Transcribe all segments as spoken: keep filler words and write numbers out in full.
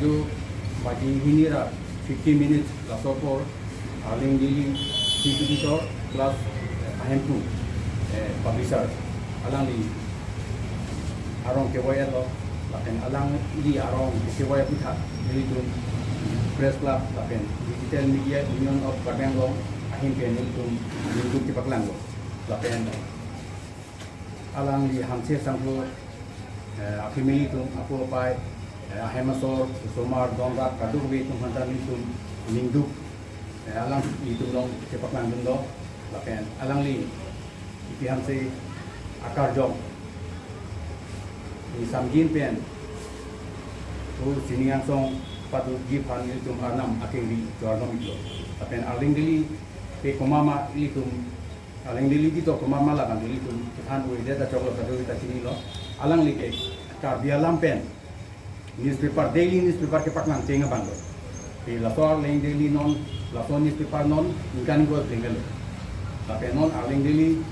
Ju badi hini ra fifty minutes laso apor Arleng Daily chief editor plus ahemphu, eh, publisher alangli arong kevoi-etlo, lapen alangli arong kevoi aputhak nelitum Press Club lapen Digital Media Union of Karbi Anglong ahin pen nelitum ningduk chepaklanglo. Lapen alangli Hanse Sangphur, eh, a-family atum, apo apai, eh, ahem asor, osomar, dongrat, kadokave atum aphanta nelitum ningduk, eh, alanglitum along chepaklangdunlo, lapen alangli Ipi Hanse akarjong ni samjin pen pu sining angsong padukji aphan nelitum Arnam akengri chornom iklo. Lapen Arleng Daily ke komat ma ilitum, Arleng Daily di to komat ma labang ilitum kethan oi det ta choklo, kadokave ta chinilo. Alangli ke Karbi alam pen newspaper, daily newspaper kepaklang cheng abanglo. Te laso Arleng Daily non, laso newspaper non ningkan ingkoi plenglo. Lapen non Arleng Daily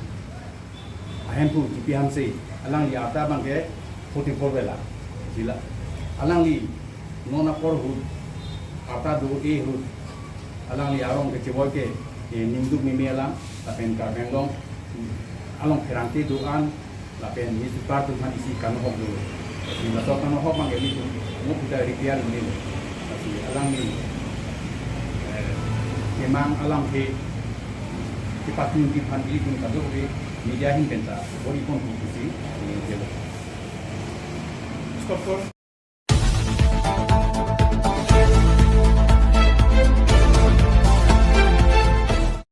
ahemphu G P Hanse, alangli arta abang ke forty-four vela. Jila. Alangli non apor ahut, arta do-e ahut, alangli arong kechevoi ke, eh, ningduk meme alam, lapen Karbi Anglong along pherangke do-an, lapen newspaper atum aphan isi kanohok do. Laso kanohok abang ke ilitum mo kita repair mene. Lasi alangli, eh, kemang alam ke kepachunji aphan ilitum kadokave media ahin pen ta bor-i ponpo pusi, eh, jelo. Stop for